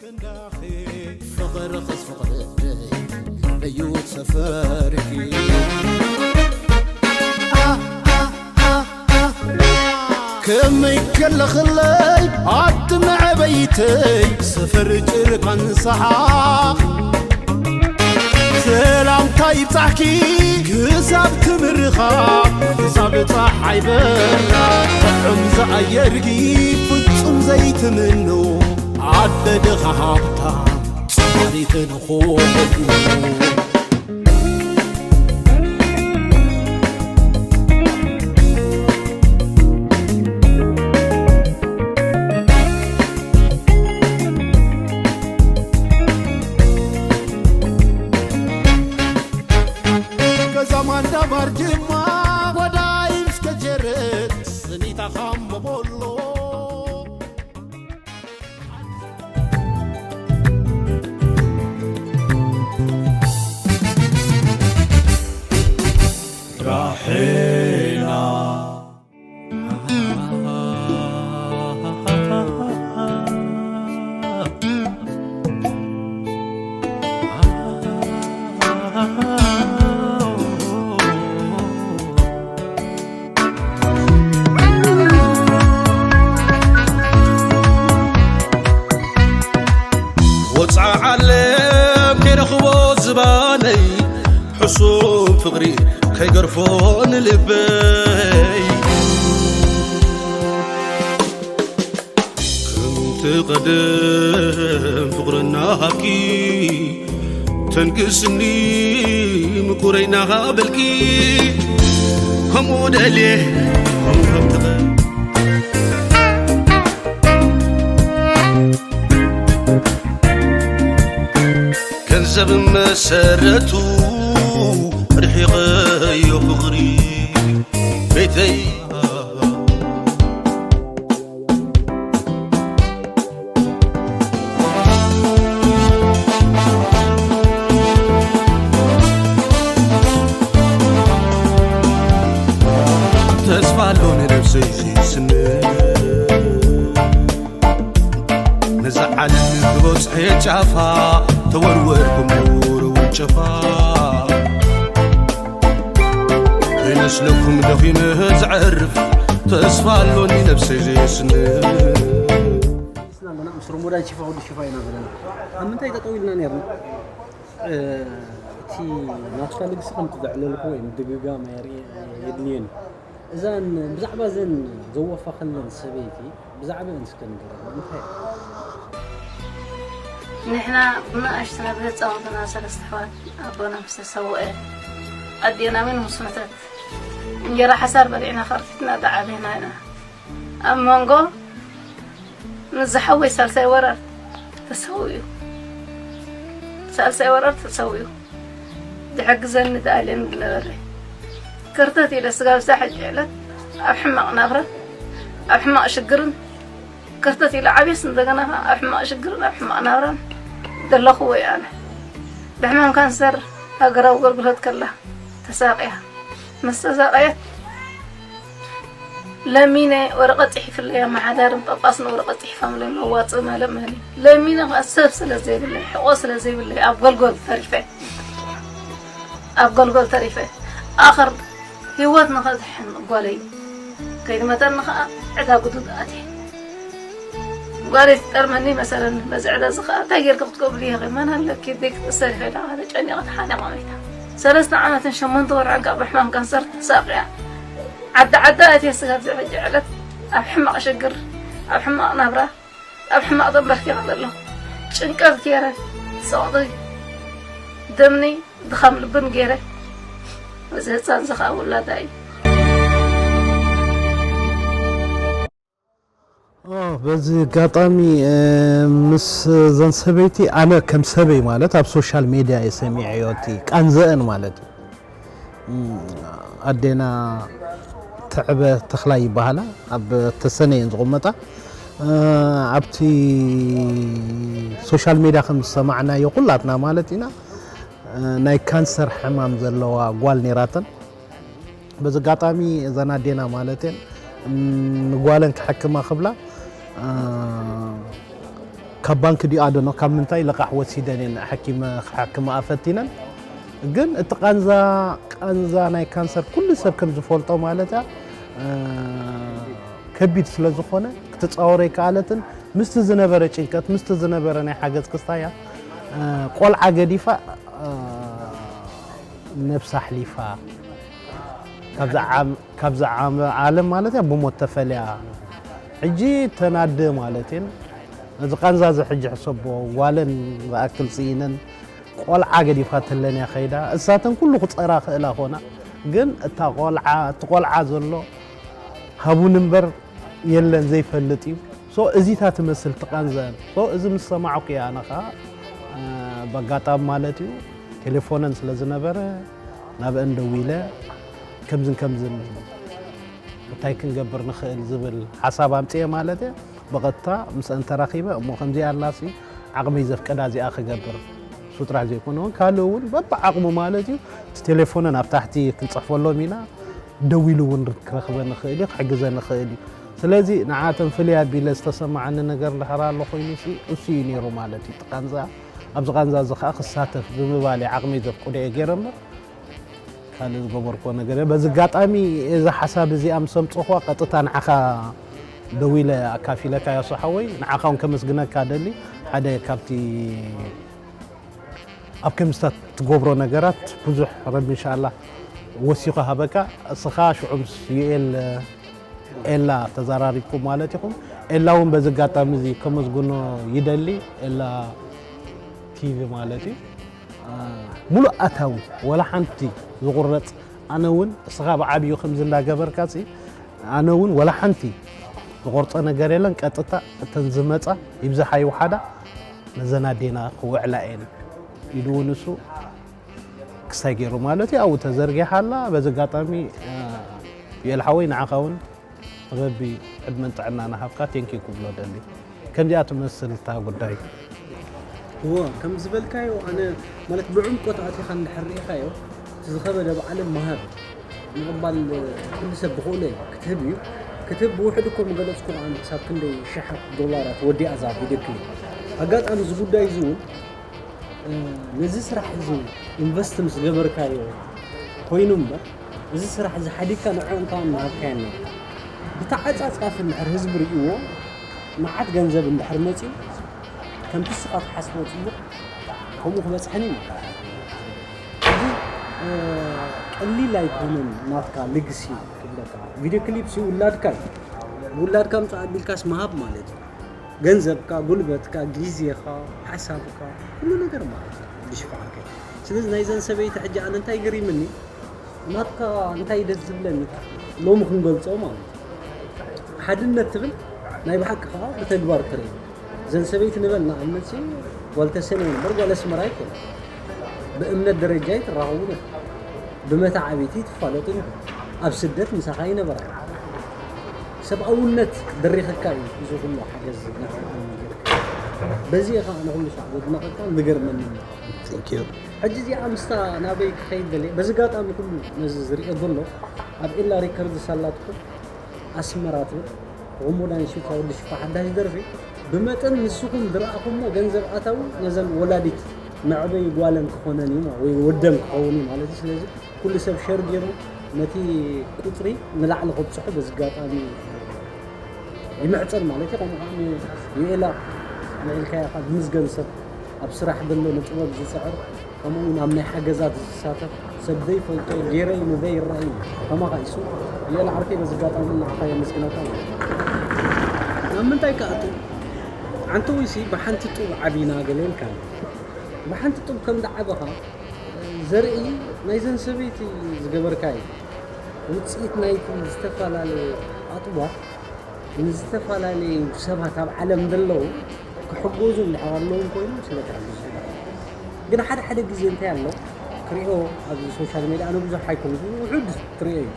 ክንዳኺ ፍቕርኽስ ፍቕሪ እዩ ሰፈርኪ። ከመይ ከለኽለይ ኣቲ መዕበይተይ ሰፈር ጭርቃን ሰሓቕ። ሰላምታ ይብጻሕኪ ክሳብ ትምርኻ፣ ክሳብ ጸሓይ በራ። ጥዑም ዝኣየርኪ ፍጹም ዘይትምኖ፣ ኣደ ድኻ ሃብታ ጸዋሪት ንኹሉ። ከዛማንዳ ባርጅማ ወዳይ እስከ ጀረት ስኒታ ኻምቦቦሎ። ራሄላ። ወፃ ዓለም ከይረኽቦ ዝባነይ፣ ሕሱም ፍቕሪ ከይገርፎ ንልበይ። ከምቲ ቀደም ፍቕርና ሃብኪ፣ ተንግስኒ ምኩረይ ናኻ በልኪ። ከምኡ ደልየ፣ ከምኡ ከም ትኽእል። ገንዘብ መሰረቱ ርሒቐዮ ፍቕሪ ቤተይ። ተስፋ ኣሎ ንነብሰይ ዘይስነ፣ ነዛ ዓለም ክበጽሐ ጫፋ፣ ተወርወርኩም ነውር ውንጨፋ። ከይመስለኩም ደኺመ ዘዕርፍ፣ ተስፋ ኣሎኒ ነብሰይ ዘየስንፍ። ኣለና ምስ ሮሞዳን ሽፋ ወዲ ሽፋ ኢና ዘለና። ኣብ ምንታይ ጠጠው ኢልና ነርና? እ፣ እቲ ናትካ ልግሲ ከምቲ ዘዕለልኩ ወይ ምድግጋም ኣየርኢ-፣ የድልየኒ። እዛን፣ ብዛዕባ እዘን ዘወፋኸለን ሰበይቲ፣ ብዛዕባአን እስከ ንገረና። እንታይ? ንሕና ብንኣሽቱና ብህፃውንትና ሰለስተ ኣሕዋት ኣቦና ምስ ተሰውአ፣ ኣዴና እውን ምስ ሞተት፣ እንጀራ ሓሳር በሊዕና ከርቲትና ዝዓበና ኢና። ኣብ መንጎ ምስ ዝሓወይ ሳልሳይ ወራር ተሰዊኡ፣ ሳልሳይ ወራር ተሰዊኡ፣ ዝሕግዘኒ ዝኣልየኒ ዝነበረ፣ ከርተት ኢለ ስጋብ እዛ ሕጂ ዕለት ኣብ ሕማቕ ናብራን ኣብ ሕማቕ ሽግርን፣ ከርተት ኢለ ዓብየስ እንደገና ኸዓ ኣብ ሕማቕ ሽግርን ኣብ ሕማቕ ናብራን ዘለኹ ወይ ኣነ። ብሕማም ካንሰር ሃገራዊ ኣገልግሎት ከላ ተሳቕያ፣ ምስ ተሳቐየት፣ ለሚነ ወረቐት ጽሒፍለይ፣ ኣመሓዳርን ጳጳስን ወረቐት ጽሒፋምለይ፣ መዋጽእ መለመኒ። ለሚነ ኸኣ ሰብ ስለ ዘይብለይ፣ ሕቖ ስለ ዘይብለይ፣ ኣብ ጎልጎል ተሪፈ። ኣብ ጎልጎል ተሪፈ። ኣኸር ህይወት ንኸድሕን ጓለይ ከይድመተኒ ኸኣ ዕዳ ግዱድ ኣትየ። ጓለይ ትጠርመኒ መሰለኒ፣ በዚ ዕዳ እዚ ኸኣ እንታይ ጌርኪ ክትገብሪ ኢኺ? መን ኣለኪ? ደይ ክትእሰሪ ኸይዳ ተጨኒቐ ተሓኒቐ ሞይታ። ሰለስተ ዓመትን ሸሞንተ ወርሕን ከኣ ብሕማም ካንሰር ተሳቕያ። ዓዲ ዓዳ ኣትየ ስጋብ እዚ ሕጂ ዕለት ኣብ ሕማቕ ሽግር፣ ኣብ ሕማቕ ናብራ፣ ኣብ ሕማቕ ተንበርኪኸ ዘለኹ። ጭንቀት ገይረ፣ ጸቕጢ፣ ደምኒ፣ ድኻም ልብን ገይረ። እዚ ህጻን እዚ ኸኣ ውላዳ እዩ። ኦ፣ በዚ ኣጋጣሚ፣ እ፣ ምስ እዘን ሰበይቲ፣ ኣነ ከም ሰበይ ማለት ኣብ ሶሻል ሜድያ እየ ሰሚዐዮ፣ እቲ ቃንዘአን ማለት እዩ። እም፣ ኣዴና ትዕበ ተኽላይ ይበሃላ፣ ኣብ ተሰነ እየን ዝቕመጣ። እ፣ ኣብቲ ሶሻል ሜድያ ከም ዝሰማዕናዮ ኩላትና ማለት ኢና፣ እ፣ ናይ ካንሰር ሕማም ዘለዋ ጓል ነይራተን። በዚ ኣጋጣሚ እዘን ኣዴና ማለት እየን፣ እም፣ ንጓለን ክሕክማ ክብላ፣ እ፣ ካብ ባንክ ዲኣ ደኖ ካብ ምንታይ ልቓሕ ወሲደን እየን ሓኪመ ክሓክማ ፈቲነን። ግን እቲ ቃንዛ ቃንዛ ናይ ካንሰር ኩሉ ሰብ ከም ዝፈልጦ ማለት እያ፣ እ፣ ከቢድ ስለ ዝኾነ ክትጻወሮ ኣይከኣለትን። ምስቲ ዝነበረ ጭንቀት ምስቲ ዝነበረ ናይ ሓገዝ ክስታያ፣ እ፣ ቆልዓ ገዲፋ፣ እ፣ ነብሳ ኣሕሊፋ ካብዛ ዓም ካብዛ ዓም ዓለም ማለት እያ ብሞት ተፈልያ። ሕጂ ተናደ ማለት እየን። እዚ ቃንዛ እዚ ሕጂ ሕሰቦ ጓለን ዝኣክል ስኢነን ቆልዓ ገዲፋ ተለንያ ከይዳ። እሳተን ኩሉ ክጸራ ክእላ ኮና፣ ግን እታ ቆልዓ እቲ ቆልዓ ዘሎ ሃቡን እምበር የለን ዘይፈልጥ እዩ። ሶ እዚታ ትመስል ትቃንዘን። ሶ እዚ ምስ ሰማዕኩ እየ ኣነ ኸዓ፣ እ፣ በጋጣሚ ማለት እዩ ቴሌፎነን ስለ ዝነበረ ናብአን ደዊለ ከምዝን ከምዝን እንታይ ክንገብር ንኽእል ዝብል ሓሳብ ኣምፅኤ ማለት እየ። ብቐጥታ ምስአን ተራኺበ እሞ ከምዚኣ ኣላሲ ዓቕመይ ዘፍቀዳ እዚኣ ክገብር እሱ ጥራሕ ዘይኮነ እውን ካልእ እውን በብዓቕሙ ማለት እዩ እቲ ቴሌፎነን ኣብ ታሕቲ ክንፅሕፈሎም ኢና። ደዊሉ እውን ክረኽበ ንኽእል እዩ፣ ክሕግዘ ንኽእል እዩ። ስለዚ ንዓተን ፍልይ ኣቢለ ዝተሰማዓኒ ነገር እንድሕር ኣሎ ኮይኑ ሲ እሱ እዩ ነይሩ ማለት እዩ። እቲ ቃንዛ ኣብዚ ቃንዛ እዚ ከዓ ክሳተፍ ብምባል ዓቕመይ ዘፍቅዶ እየ ገይረ እምበር ካልእ ዝገበርክዎ ነገር የለን። በዚ ኣጋጣሚ እዚ ሓሳብ እዚኣ ምስ ኣምፀኹዋ ቀጥታ ንዓኻ ደዊለ ኣካፊለካ ያሱ ሓወይ ንዓኻ እውን ከመስግነካ ደሊ ሓደ ካብቲ ኣብ ከምዝታት ትገብሮ ነገራት ብዙሕ ረቢ እንሻላ ወሲኹ ሃበካ። እስኻ ሽዑ ምስ ዩኤል ኤላ ተዘራሪብኩም ማለት ኢኹም። ኤላ እውን በዚ ኣጋጣሚ እዚ ከመስግኖ ይደሊ። ኤላ ቲቪ ማለት እዩ። ሙሉእ ኣታዊ ወላ ሓንቲ ዝቑረፅ ኣነ እውን እስኻ ብዓብዩ ከምዚ እንዳገበርካ ሲ ኣነ እውን ወላ ሓንቲ ዝቆርፀ ነገር የለን። ቀጥታ እተን ዝመፃ ይብዝሓ ይውሓዳ ነዘን ኣዴና ክውዕላ እየን ኢሉ እውን እሱ ክሳይ ገይሩ ማለት እዩ ኣብኡ ተዘርጊሓ ኣላ። በዚ ኣጋጣሚ ዩኤል ሓወይ ንዓኻ እውን ረቢ ዕድመን ጥዕና ንሃብካ ቴንኪ ክብሎ ደሊ። ከምዚኣ ትመስል እታ ጉዳይ። እዎ ከም ዝበልካዮ ኣነ ማለት ብዕምቆት ኣቲኻ እንድሕር ርኢኻዮ እቲ ዝኸበደ ብዓለም ምሃብ ምቕባል ኩሉ ሰብ ብኽእሎ እዩ ክትህብ እዩ ክትህብ ብውሕድ እኮ ምገለፅኩ ኣነ ክሳብ ክንደይ ሽሓት ዶላራት ወዲኣ እዛ ቪድዮ ክሊፕ ኣጋጣሚ እዚ ጉዳይ እዚ እውን ነዚ ስራሕ እዚ ኢንቨስት ምስ ገበርካዮ ኮይኑ እምበር እዚ ስራሕ እዚ ሓዲግካ ንዕኦም ከኣ ምሃብካዮ ነርካ ብተዓፃፃፊ እንድሕር ህዝቢ ርእይዎ መዓት ገንዘብ እንድሕር መፅዩ ከምቲ እስኻ ትሓስቦ ፅቡቕ ከምኡ ክበፅሐን እዩ እዚ ቀሊል ኣይኮነን ናትካ ልግሲ ክብለካ ቪድዮ ክሊፕ ሲ ውላድካ እዩ ውላድካ ምፃእ ኣቢልካስ ምሃብ ማለት እዩ ገንዘብካ ጉልበትካ ግዜኻ ሓሳብካ ኩሉ ነገር ማለት እዩ ብሽፋዕከ ስለዚ ናይዘን ሰበይቲ ሕጂ ኣነ እንታይ ገሪምኒ ናትካ እንታይ ደስ ዝብለኒ ሎሚ ክንገልፆ ማለት እዩ ሓድነት ትብል ናይ ብሓቂ ከዓ ብተግባር ትርኢ እዘን ሰበይቲ ንበል ንኣብነት ጓል ተሰነይ ነበር ጓል ኣስመራ ኣይኮነ ብእምነት ደረጃ ይትራኸቡ ነበር ብመታዓቢቲ ትፋለጡ ነበር ኣብ ስደት ምሳኻ ይነበራ ሰብኣውነት ደሪኽካ እዩ እዚ ኩሉ ሓገዝ በዚ ኢኻ ንኩሉ ሻዕ ዘድነቐካ ዝገርመኒ ሕጂ እዚኣ ምስታ ናበይ ክኸይድ ደልየ በዚ ጋጣሚ ኩሉ ነዚ ዝሪኦ ዘሎ ኣብ ኤላ ሪከርድ ሳላትኩም ኣስመራ ትብል ሮሞዳን ሽፋ ወዲ ሽፋ ሓዳሽ ደርፊ ብመጠን ንስኹም ዝረኣኹሞ ገንዘብ ኣታዊ ነዘን ወላዲት መዕበይ ጓለን ክኾነን እዩ ወይ ወደን ክኸውን እዩ ማለት እዩ ስለዚ ኩሉ ሰብ ሸር ገይሩ ነቲ ቁፅሪ ንላዕሊ ከብፅሑ በዚ ኣጋጣሚ ይምሕፀን ማለት እዩ ከምኡ ከዓ ዩኤላ ንዒልካያ ካብ ዝምስገን ሰብ ኣብ ስራሕ ዘሎ ንጥበብ ዝፅዕር ከምኡ እውን ኣብ ናይ ሓገዛት ዝሳተፍ ሰብ ዘይፈልጦ ገይረ እዩ ንዘይ ይረኣይ እዩ ከማኻ ይሱ ዩኤላ ዓርከይ በዚ ኣጋጣሚ ንዓኻ የመስግነካ ማለት እዩ ናብ ምንታይ ከኣቱ ዓንተ ወይሲ ብሓንቲ ጡብ ዓቢና ገለ ኢልካ ብሓንቲ ጡብ ከም ዝዓበኻ ዘርኢ ናይዘን ሰበይቲ ዝገበርካዮ ውፅኢት ናይቲ ዝተፈላለዩ ኣጥዋር ንዝተፈላለዩ ሰባት ኣብ ዓለም ዘለዉ ክሕጎዙ እንድሕር ኣለዎም ኮይኖም ስለ ተሕግዙ ግን ሓደ ሓደ ግዜ እንታይ ኣሎ ክሪኦ ኣብዚ ሶሻል ሜድያ ኣነ ብዙሕ ኣይኮንኩ ውሑድ ክሪኦ እዩ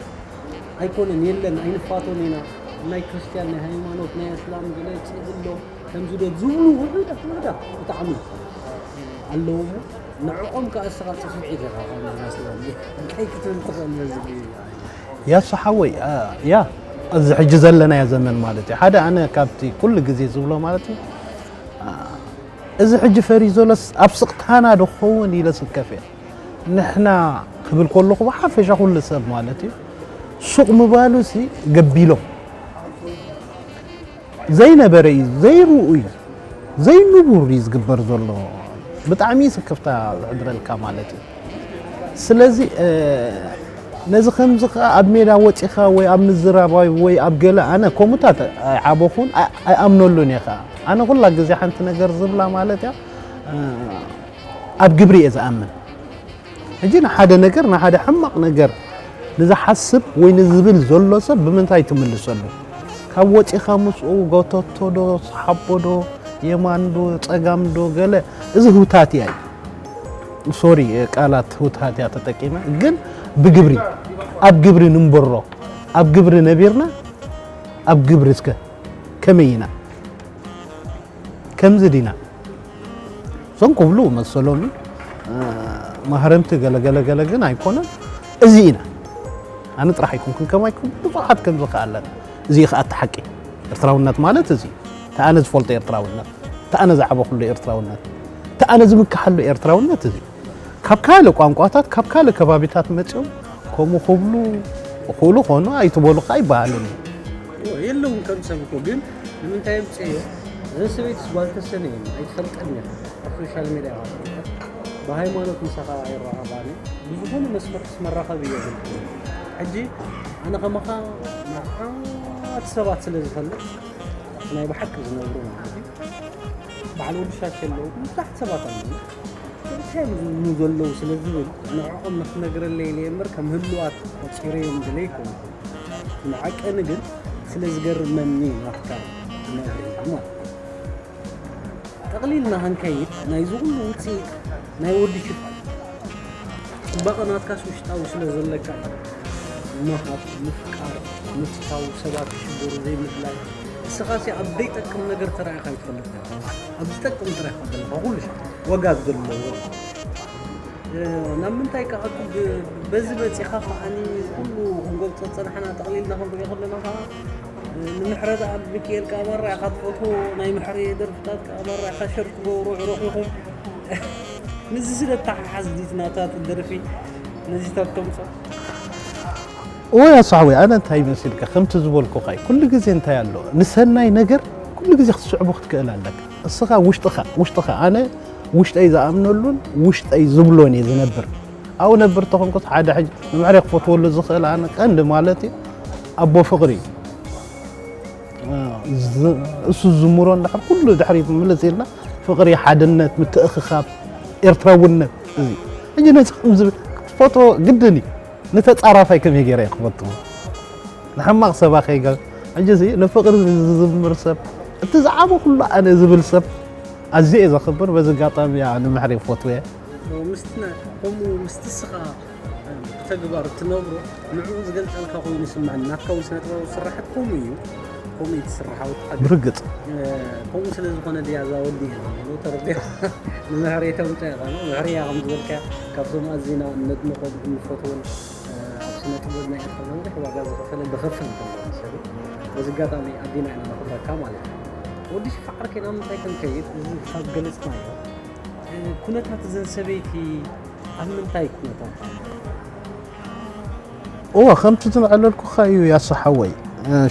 ኣይኮነን የለን ኣይንፋቶን ኢና ናይ ክርስትያን ናይ ሃይማኖት ናይ እስላም ገለ ይፅእ ኣሎ ከምዚ ዶ ዝብሉ ውሑዳት ውሑዳት ብጣዕሚ ኣለዉ እሞ ንዕኦም ከዓ እስኻ ፅፍዒት ኢኻ እንታይ ክትብል ትኽእል ነዚ ያሱ ሓወይ ያ እዚ ሕጂ ዘለናዮ ዘመን ማለት እዩ ሓደ ኣነ ካብቲ ኩሉ ግዜ ዝብሎ ማለት እዩ እዚ ሕጂ ፈርዩ ዘሎስ ኣብ ስቕታና ዶ ክኸውን ኢለ ስከፍ እየ። ንሕና ክብል ከለኹ ብሓፈሻ ኩሉ ሰብ ማለት እዩ። ሱቕ ምባሉሲ ገቢሎም ዘይነበረ እዩ፣ ዘይርኡ እዩ፣ ዘይንቡር እዩ ዝግበር ዘሎ። ብጣዕሚ ስክፍታ ዝሕድረልካ ማለት እዩ። ስለዚ ነዚ ከምዚ ከኣ ኣብ ሜዳ ወጺኻ ወይ ኣብ ምዝራብ ወይ ኣብ ገለ ኣነ ከምኡታት ኣይዓበኹን ኣይኣምነሉን እየ ከኣ። ኣነ ኩላ ግዜ ሓንቲ ነገር ዝብላ ማለት እያ ኣብ ግብሪ እየ ዝኣምን። ሕጂ ንሓደ ነገር ንሓደ ሕማቕ ነገር ንዝሓስብ ወይ ንዝብል ዘሎ ሰብ ብምንታይ ትምልሰሉ? ካብ ወጺኻ ምስኡ ጎተቶ ዶ ሰሓቦ ዶ የማን ዶ ጸጋም ዶ ገለ እዚ ህውታትያ እዩ። ሶሪ ቃላት ህውታትያ ተጠቂመ ግን ብግብሪ ኣብ ግብሪ ንንበሮ ኣብ ግብሪ ነቢርና ኣብ ግብሪ እስከ ከመይ ኢና ከምዚ ዲና እዞም ክብሉ መሰሎም እዩ። ማህረምቲ ገለገለገለ ግን ኣይኮነን። እዚ ኢና ኣነ ጥራሕ ኣይኮንኩን ከማይኩም ብዙሓት ከምዚ ከኣለን እዚ ከኣ እቲ ሓቂ ኤርትራውነት ማለት እዚ ተኣነ ዝፈልጦ ኤርትራውነት ተኣነ ዝዓበ ኩሉ ኤርትራውነት ተኣነ ዝምክሓሉ ኤርትራውነት እዚ ካብ ካልእ ቋንቋታት ካብ ካልእ ከባቢታት መፅኦም ከምኡ ክብሉ ክእሉ ኮኑ ኣይትበሉ ከዓ ይበሃልን እዩ። የለውን ከም ሰብ እኮ ግን ንምንታይ ምፅዮ እዘን ሰበይትስ ጓል ተሰነ እየን ኣይትፈልጠን እያ ኣብ ሶሻል ሜድያ ኢኻ ትፈልጠን ብሃይማኖት ምሳኻ ኣይራኸባን እየ ብዝኾነ መስፈርትስ መራኸቢ የብልክን ሕጂ ኣነ ከማኻ መዓት ሰባት ስለ ዝፈልጥ ናይ ብሓቂ ዝነብሩ ማለት እዩ በዓል ወዲ ሻሸ ኣለዉ ብዙሓት ሰባት ኣለዉ እንታይ ዝብሉ ዘለዉ ስለ ዝብል ንዕኦም ንክትነግረለይ ኢለ እምበር ከም ህሉዋት ቆፂረዮም ኢለ ኣይኮንኩን ንዓቀኒ ግን ስለ ዝገርመኒ ናትካ ዝነግረይ ማለት ጠቕሊልና ክንከይድ ናይዚ ኩሉ ውፅኢት ናይ ወዲ ሽፋን ፅባቐ ናትካስ ውሽጣዊ ስለ ዘለካ እዩ ምሃብ ምፍቃር ምፍታው ሰባት ክሽገሩ ዘይምድላይ እስኻሲ ኣብ ዘይጠቅም ነገር ተራኢኻ ኣይትፈልጥ ኣብ ዝጠቅም ጥራሕ ዘለካ ኩሉ ዋጋ ዘለዎ ናብ ምንታይ ከኣቱ በዚ በፂኻ ከዓኒ ኩሉ ክንጎብፀ ዝፀናሕና ጠቕሊልና ክንሪኦ ከለና ከዓ ንምሕረት ኣብ ሚካኤል ከኣ ማራ ኢኻ ትፈትዎ ናይ ምሕሪ ደርፍታት ከኣ ማራ ኢኻ ሸር ትገብሩ ዕሩኽ ኢኹም ምዚ ስለ ተሓሓዝ ዲት ናታ ትደርፊ ነዚታት ተምጾ ወይ ኣሳሕወይ ኣነ እንታይ መሲልካ ከምቲ ዝበልኩኻ እዩ ኩሉ ግዜ እንታይ ኣሎ ንሰናይ ነገር ኩሉ ግዜ ክትስዕቦ ክትክእል ኣለካ እስኻ ውሽጥኻ ውሽጥኻ ኣነ ውሽጠይ ዝኣምነሉን ውሽጠይ ዝብሎን እየ ዝነብር ኣብኡ ነብር ተኾንኩስ ሓደ ሕጂ ንምሕረይ ክፈትወሉ ዝኽእል ኣነ ቀንዲ ማለት እዩ ኣቦ ፍቕሪ እዩ እሱ ዝዝምሮ እንድሕር ኩሉ ድሕሪት ምልስ ኢልና ፍቕሪ ሓድነት ምትእኽኻብ ኤርትራውነት እዚ ሕጂ ነዚ ከም ዝብል ክትፈትዎ ግድን እዩ ንተፃራፋይ ከመይ ገይረ እየ ክፈትዎ ንሕማቕ ሰባ ከይገ ሕጂ እዚ ንፍቕሪ ዝዝምር ሰብ እቲ ዝዓበ ኩሉ ኣነ ዝብል ሰብ ኣዝየ እየ ዘኽብር በዚ ኣጋጣሚ ኣነ ምሕር ይፈትዎ እየ ምስትና ከምኡ ምስቲ ስኻ ብተግባር እትነብሮ ንዕኡ ዝገልጸልካ ኮይኑ ይስምዐኒ ናትካ እውን ስነ ጥበባዊ ስራሕት ከምኡ እዩ ከምኡ እዩ ትስራሕ ኣውጥሓ ብርግጽ ከምኡ ስለ ዝኾነ ድያ እዛ ወዲ ተረዲያ ንምሕሪ ተምፀ ኢኻ ምሕሪ እያ ከም ዝበልካ ካብዞም ኣዚና እነድንቖም እንፈትዎን ኣብ ስነ ጥበብ ናይ ኤርትራ ነዊሕ ዋጋ ዝኸፈለ ብኸፍል እንተሎ መሰሉ በዚ ኣጋጣሚ ኣዲና ኢና ነኽብረካ ማለት እዩ ወዲ ሽፋ ዓርከይ ናብ ምንታይ ክንከይድ እዚ ካብ ገለፅናዮ ኩነታት እዘን ሰበይቲ ኣብ ምንታይ ኩነታት እወ ከምቲ ዝነዕለልኩኻ እዩ ያሱ ሓወይ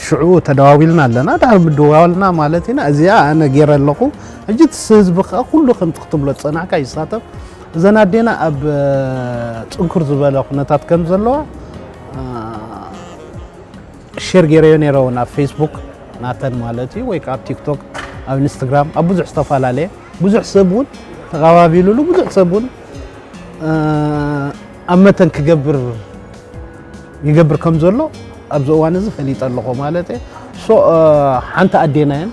ሽዑ ተደዋዊልና ኣለና ድሕሪ ምድዋልና ማለት ኢና እዚኣ ኣነ ገይረ ኣለኹ ሕጂ ትስ ህዝቢ ከዓ ኩሉ ከምቲ ክትብሎ ዝፀናሕካ ይሳተፍ እዘን ኣዴና ኣብ ፅንኩር ዝበለ ኩነታት ከም ዘለዋ ሼር ገይረዮ ነይረ እውን ኣብ ፌስቡክ ናተን ማለት እዩ ወይ ከዓ ኣብ ቲክቶክ ኣብ ኢንስትግራም ኣብ ብዙሕ ዝተፈላለየ ብዙሕ ሰብ እውን ተቐባቢሉሉ ብዙሕ ሰብ እውን ኣብ መተን ክገብር ይገብር ከም ዘሎ ኣብዚ እዋን እዚ ፈሊጠ ኣለኹ ማለት እየ ሓንቲ ኣዴና እየን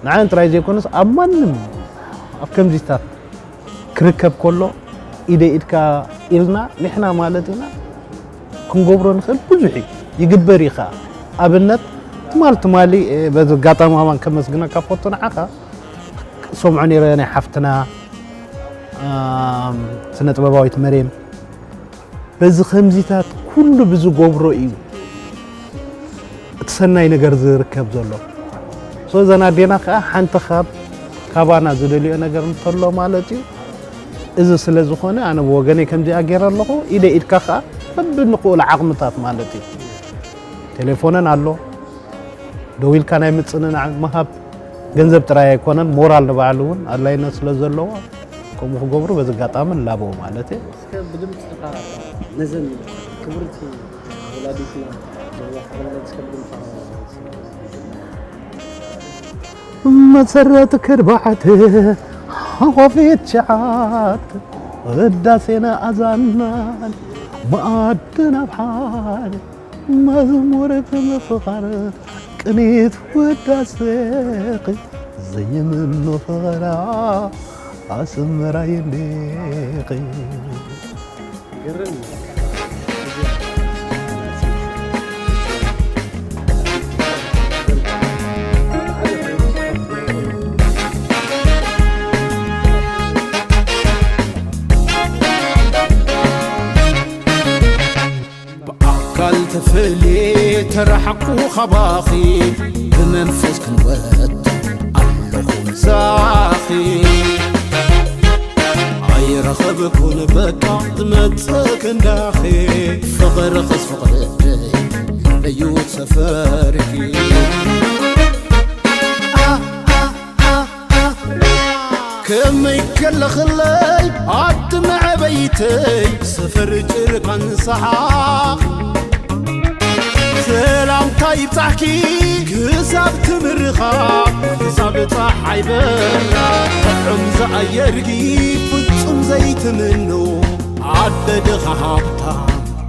ንዓን ጥራይ ዘይኮነስ ኣብ ማንም ኣብ ከምዚታት ክርከብ ከሎ ኢደ ኢድካ ኢልና ንሕና ማለት ኢና ክንገብሮ ንኽእል ብዙሕ እዩ ይግበር እዩ ከዓ ኣብነት ትማል ትማሊ በዚ ኣጋጣሚ ከማን ከመስግነካ ፈቱ ንዓኻ ሰምዖ ነይረ ናይ ሓፍትና ስነ ጥበባዊት መሬም በዚ ከምዚታት ኩሉ ብዝገብሮ እዩ እቲ ሰናይ ነገር ዝርከብ ዘሎ እዘን ኣዴና ከዓ ሓንቲ ካብ ካባና ዝደልዮ ነገር እንተሎ ማለት እዩ። እዚ ስለ ዝኾነ ኣነ ብወገነይ ከምዚኣ ገይረ ኣለኹ። ኢደ ኢድካ ከኣ በብንኽእሉ ዓቕምታት ማለት እዩ። ቴሌፎነን ኣሎ፣ ደው ኢልካ ናይ ምጽንናዕ ምሃብ፣ ገንዘብ ጥራይ ኣይኮነን፣ ሞራል ንባዕሉ እውን ኣድላይነት ስለ ዘለዎ ከምኡ ክገብሩ በዚ ኣጋጣሚ ንላበው ማለት እዩ። እስከ ብድምፅኻ ነዘን ክብርቲ ወላዲትና ዘዋሕረለን እስከ ብድምፅኻ መሰረት ክርባዕት ሃዋፊት ሸዓት ቅዳሴና ኣዛናን መኣድን ኣብ ሓደ መዝሙር ብምፍቓር ቅኒት ውዳሴኺ ዘይምኖ ፍቕራ ኣስመራይ እንዲኺ። ይገርም እዩ። ብኣካል ተፈልየ ተረሓቕኩ ካባኺ፣ ብመንፈስ ክንወት ኣለኹ ምሳኺ። ኣይረኸብኩን በቃ ዝመጽእ ክንዳኺ፣ ፍቕርኽስ ፍቕሪ እዩ ሰፈርኪ። ከመይ ከለኽለይ ኣቲ መዕበይተይ፣ ሰፈር ጭርቃን ሰሓቕ፣ ሰላምታ ይብጻሕኪ ክሳብ ትምርኻ፣ ክሳብ ጸሓይ በራ፣ ጥዑም ዝኣየርኪ ፍጹም ዘይትምኖ፣ ኣደ ድኻ ሃብታ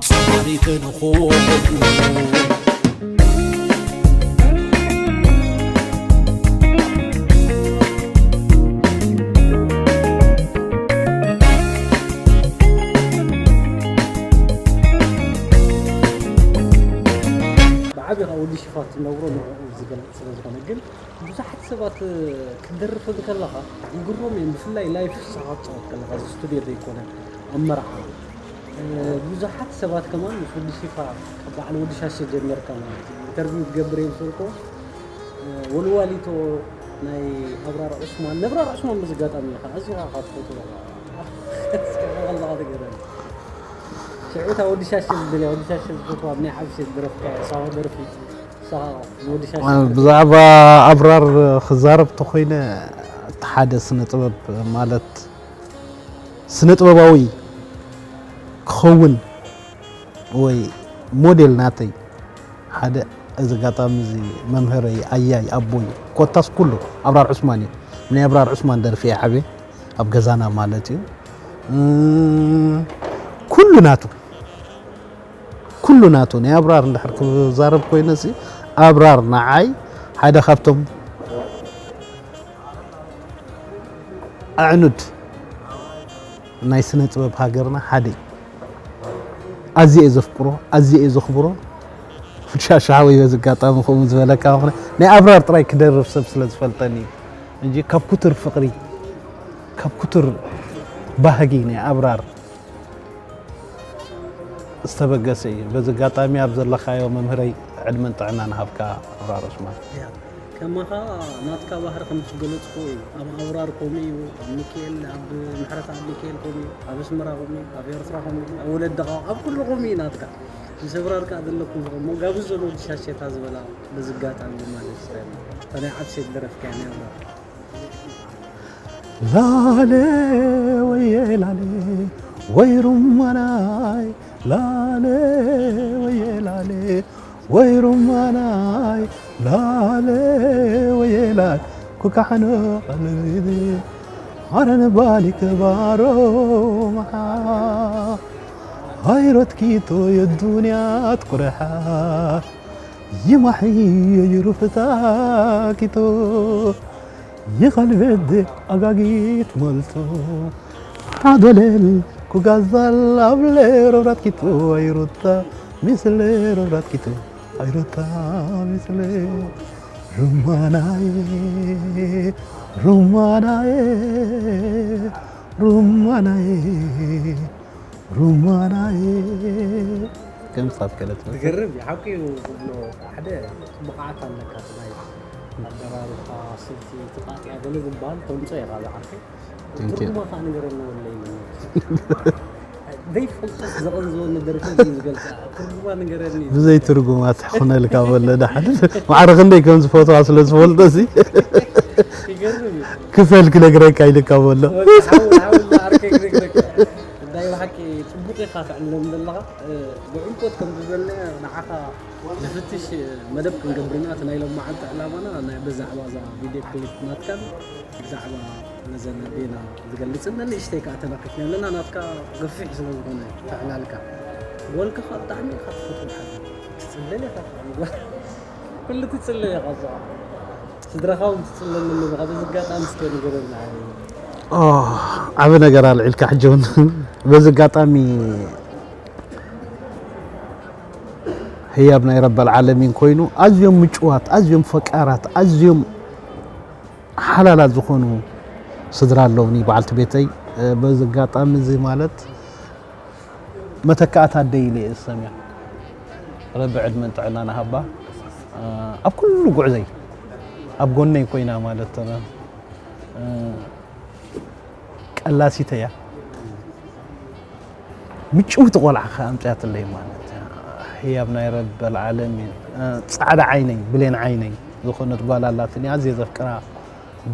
ጸሪትን ኾኑ። ብዓቢ ካብ ወዲ ሽፋ ትነብሮ ንዕኡ ዝገልጽ ስለ ዝኾነ ግን ብዙሓት ሰባት ክትደርፍ እንከለኻ ይግረሙ እዮም፣ ብፍላይ ላይፍ ንስኻ ክትጻወት ከለኻ፣ እዚ ስቱድዮ ዘይኮነ ኣብ መርዓ ብዙሓት ሰባት ከማን ምስ ወዲ ሺፋ ካብ በዓል ወዲ ሻሸ ጀሚርካ ማለት እዩ ኢንተርቪው ትገብር እየ ዝፈልጦ። ወልዋሊቶ ናይ ኣብራር ዑስማን፣ ነብራር ዑስማን በዚ ኣጋጣሚ ኢኻ ኣዚኻ ካብ ትፈትዎ ከለኻ ትገረም። ሽዑ እታ ወዲ ሻሸ ዝደልያ ወዲ ሻሸ ዝፈትዋ ናይ ዓብሴ ዝደረፍካያ ሳዋ ደርፊ ንስኻ ንወዲ ሻሸ ዝደረፍካያ። ብዛዕባ ኣብራር ክዛረብ ተኾይነ እቲ ሓደ ስነ ጥበብ ማለት ስነ ጥበባዊ ክኸውን ወይ ሞዴል ናተይ ሓደ እዚ ኣጋጣሚ እዚ መምህረይ ኣያይ ኣቦይ ኮታስ ኩሉ ኣብራር ዑስማን እዩ። ናይ ኣብራር ዑስማን ደርፊ እየ ዓብየ ኣብ ገዛና ማለት እዩ። ኩሉ ናቱ ኩሉ ናቱ ናይ ኣብራር እንድሕር ክዛረብ ኮይነ ሲ ኣብራር ንዓይ ሓደ ካብቶም ኣዕኑድ ናይ ስነ ጥበብ ሃገርና ሓደ እዩ። ኣዝየ እየ ዘፍቅሮ፣ ኣዝየ እየ ዘኽብሮ። ፍሻሻ ሓወይ በዚ ኣጋጣሚ ከምኡ ዝበለካ ምኽንያት ናይ ኣብራር ጥራይ ክደርፍ ሰብ ስለ ዝፈልጠኒ እዩ እንጂ ካብ ኩቱር ፍቕሪ ካብ ኩቱር ባህጊ ናይ ኣብራር ዝተበገሰ እዩ። በዚ ኣጋጣሚ ኣብ ዘለኻዮ መምህረይ ዕድመን ጥዕናን ይሃብካ ኣብራር ዑስማን። ከማኻ ናትካ ባህሪ ከም ዝገለጽክዎ እዩ። ኣብ ኣብራር ከምኡ እዩ፣ ኣብ ሚኪኤል፣ ኣብ ምሕረተኣብ ሚኪኤል ከምኡ እዩ፣ ኣብ ኣስመራ ከምኡ እዩ፣ ኣብ ኤርትራ ከምኡ እዩ፣ ኣብ ወለድኻ ኣብ ኩሉ ከምኡ እዩ ናትካ። ምስ ኣብራር ከኣ ዘለኩም ዝኸም ሞጋብዞ ኖዲ ሻሸታ ዝበላ በዚ ኣጋጣሚ ድማ ደስ ይበለኒ። እታ ናይ ዓብሴት ደረፍካያ ናይ ኣብራር። ላሌ ወየ ላሌ ወይ ሩማናይ ላሌ ወየ ላሌ ወይ ሩማናይ ላሌ ወየ ላል ኩካሕኖ ቀልቢድ ዓረን ባሊክ ባሮ መሓ ሃይሮትኪቶ የዱንያት ቁርሓ ይማሕዮ ይሩፍታኪቶ ይኸልበድ ኣጋጊት መልቶ ሓዶለል ኩጋዛል ኣብ ሌሮብራትኪቶ ኣይሩታ ምስሌ ሮብራትኪቶ ኣይሩታ ምስሌ ሩማናይ ሩማናይ ሩማናይ ሩማናይ ከም ሳብ ከለት ትገርም እዩ ሓቂ እዩ ዝብሎ ሓደ ብቕዓት ኣለካ ናይ ኣደራርባ፣ ስልቲ፣ ተቃጥያ ገለ ዝበሃል ተምጾ ኢኻ ዝዓርከይ። Thank you። ትርጉማ ከዓ ንገረኒ ወለይ። ዘይፈልጦስ ዘቐንዝወኒ ደርፊ እዩ ዝገልጻ። ትርጉማ ንገረኒ እዩ። ብዘይ ትርጉማ ትሕኹነልካ በሎ ደሓን። ማዕረ ክንደይ ከም ዝፈትዋ ስለ ዝፈልጦ እዚ ይገርም እዩ። ክፈል ክነግረካ ኢልካ በሎ። ወዲ ሓው፣ ሓው ዓርከይ ክነግረካ። ናይ ብሓቂ ጽቡቕ ኢኻ ትዕልም ዘለኻ። እ፣ ብዕምቆት ከም ዝበልና ንዓኻ ንፍትሽ መደብ ክንገብር ኢና። እቲ ናይ ሎማዓንቲ ዕላማና ናይ ብዛዕባ እዛ ቪድዮ ክሊፕ ናትካን ብዛዕባ ነዘን ኣዴና ዝገልጽን ንእሽተይ ከኣ ተነኺፍና ኣለና። ናትካ ገፊሕ ስለ ዝኾነ ተዕላልካ። ጓልካ ከኣ ብጣዕሚ ኢኻ ትፈትዋ ሓዚ። ትጽለል ኢኻ ከኣ ንጓል-፣ ኩሉ ትጽለል ኢኻ እዛ። ስድራኻ እውን ትጽለል ኣለኻ። በዚ ኣጋጣሚ እስከ ንገረና። ኦ፣ ዓቢ ነገር ኣልዒልካ ሕጂ እውን። በዚ ኣጋጣሚ ህያብ ናይ ረበል ዓለሚን ኮይኑ፣ ኣዝዮም ምጭዋት፣ ኣዝዮም ፈቃራት፣ ኣዝዮም ሓላላት ዝኾኑ ስድራ ኣለውኒ በዓልቲ ቤተይ። እ፣ በዚ ኣጋጣሚ እዚ ማለት መተካእታ ኣደይ ኢለ እየ ዝሰምያ። ረቢ ዕድመን ጥዕናን ሃባ። እ፣ ኣብ ኩሉ ጉዕዘይ ኣብ ጎነይ ኮይና ማለት እ፣ ቀላሲት እያ። ምጭውቲ ቆልዓ ከኣ ኣምጽኣትለይ ማለት እያ። ህያብ ናይ ረበል ዓለሚን፣ እ፣ ጻዕዳ ዓይነይ፣ ብሌን ዓይነይ ዝኾነት ጓል ኣላትኒ፣ ኣዝየ ዘፍቅራ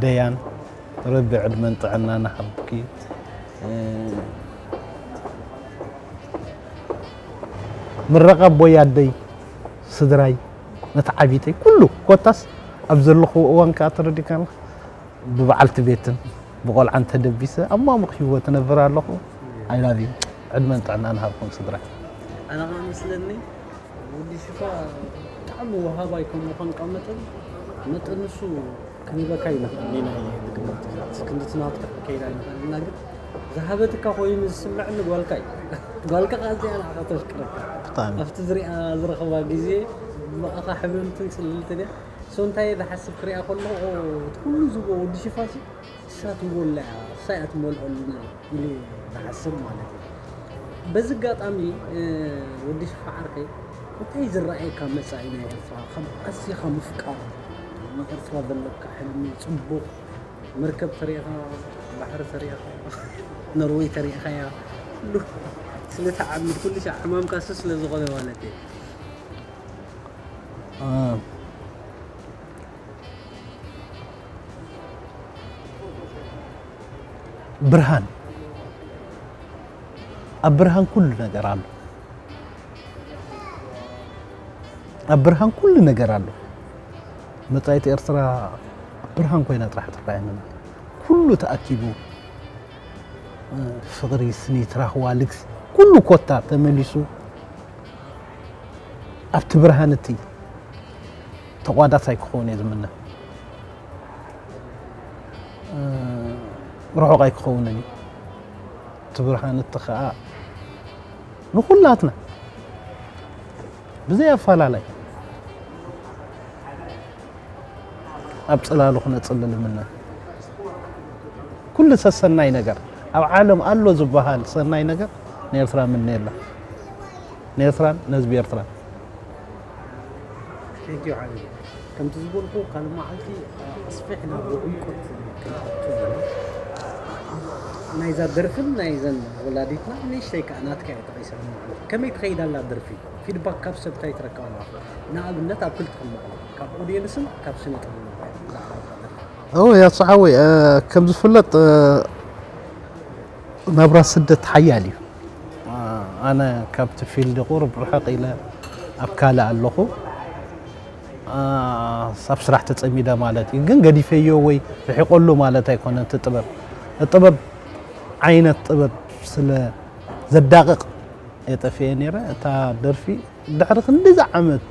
ደያን፣ ረቢ ዕድመን ጥዕናን ይሃብኪ። እ፣ ምረቓ ኣቦይ ኣደይ፣ ስድራይ፣ ነቲ ዓቢተይ፣ ኩሉ ኮታስ ኣብ ዘለኹዎ እዋን ከኣ ተረዲእካና። ብበዓልቲ ቤትን ብቆልዓን ተደቢሰ ኣብ ማሙቕ ህይወት እነብር ኣለኹ። I love you። ዕድመን ጥዕናን ይሃብኩም ስድራ። ኣነ ኸኣ መስለኒ ወዲ ሽፋ ብጣዕሚ ወሃባይ ከም ምዃንካ መጠን፣ መጠን ንሱ ክንህበካ ኣይንኽእልን ኢና ኢለ እየ ዝግምት። እስክንድቲ ናትካ ክንከይድ ኣይንኽእልን ኢና፣ ግን ዝሃበትካ ኮይኑ ዝስምዐኒ ጓልካ እዩ። ጓልካ ኸኣ እዚኣ ንዓኻ ተፍቅረካ። ብጣዕሚ። ኣብቲ ዝሪኣ ዝረኽባ ግዜ ብኣኻ ሕብርምትን ጽልልትን እያ። So እንታይ እየ ዝሓስብ ክሪኣ ከለኹ፣ ኦ፣ እቲ ኩሉ ዝብኦ ወዲ ሽፋ ሲ እሳ ትብሎ እያ፣ እሳ እያ ትመልኣሉና ኢለ እየ ዝሓስብ ማለት እዩ። በዚ ኣጋጣሚ፣ እ፣ ወዲ ሽፋ ዓርከይ፣ እንታይ ዝረኣየካ መጻኢ ናይ ኤርትራ፣ ከም ኣዚኻ ምፍቃር ንኤርትራ ዘለካ ሕልሚ፣ ጽቡቕ መርከብ ተሪእኻ፣ ባሕሪ ተሪእኻ፣ ኖርወይ ተሪእኻያ፣ ኩሉ ስለ ትዓምድ፣ ኩሉ ሻዕ ሕማምካ እሱ ስለ ዝኾነ ማለት እዩ። እ፣ ብርሃን፣ ኣብ ብርሃን ኩሉ ነገር ኣሎ። ኣብ ብርሃን ኩሉ ነገር ኣሎ። መጻኢት ኤርትራ ኣብ ብርሃን ኮይና ጥራሕ ትረኣየና። ኩሉ ተኣኪቡ፣ እ፣ ፍቕሪ፣ ስኒት፣ ራህዋ፣ ልግሲ፣ ኩሉ ኮታ ተመሊሱ ኣብቲ ብርሃን እቲ ተቋዳሳይ ክኸውን እየ ዝምነ። እ፣ ርሑቕ ኣይክኸውንን እዩ። እቲ ብርሃን እቲ ኸኣ ንኹላትና ብዘይ ኣፈላላይ ኣብ ጽላሉ ክነጽልል እምነ። ኩሉ ሰሰናይ ነገር ኣብ ዓለም ኣሎ ዝበሃል ሰናይ ነገር ንኤርትራ ምነየላ። ንኤርትራን ንህዝቢ ኤርትራን። Thank you ሓቢቢ። ከምቲ ዝበልኩ ካልእ መዓልቲ ኣስፊሕና ብዕምቆት ክንኣቱ ኢና። ናይዛ ደርፍን ናይዘን ወላዲትና ንእሽተይ ከኣ ናትካ እየ ጠቒሰ። ከመይ ትኸይድ ኣላ ደርፊ? ፊድባክ ካብ ሰብ እንታይ ትረክብ ኣለኻ? ንኣብነት ኣብ ክልተ ክመቕሎ፣ ካብ ኦድየንስን ካብ ስነ ጥበብን። እወ፣ ያሱ ሓወይ፣ እ፣ ከም ዝፍለጥ፣ እ፣ ናብራ ስደት ሓያል እዩ። እ፣ ኣነ ካብቲ ፊልድ ቁሩብ ርሕቕ ኢለ ኣብ ካልእ ኣለኹ። እ፣ ኣብ ስራሕ ተጸሚደ ማለት እዩ። ግን ገዲፈዮ ወይ ርሒቐሉ ማለት ኣይኮነን። እቲ ጥበብ፣ ጥበብ ዓይነት ጥበብ ስለ ዘዳቕቕ እየ ጠፊኤ ነይረ። እታ ደርፊ ድሕሪ ክንድዚ ዓመት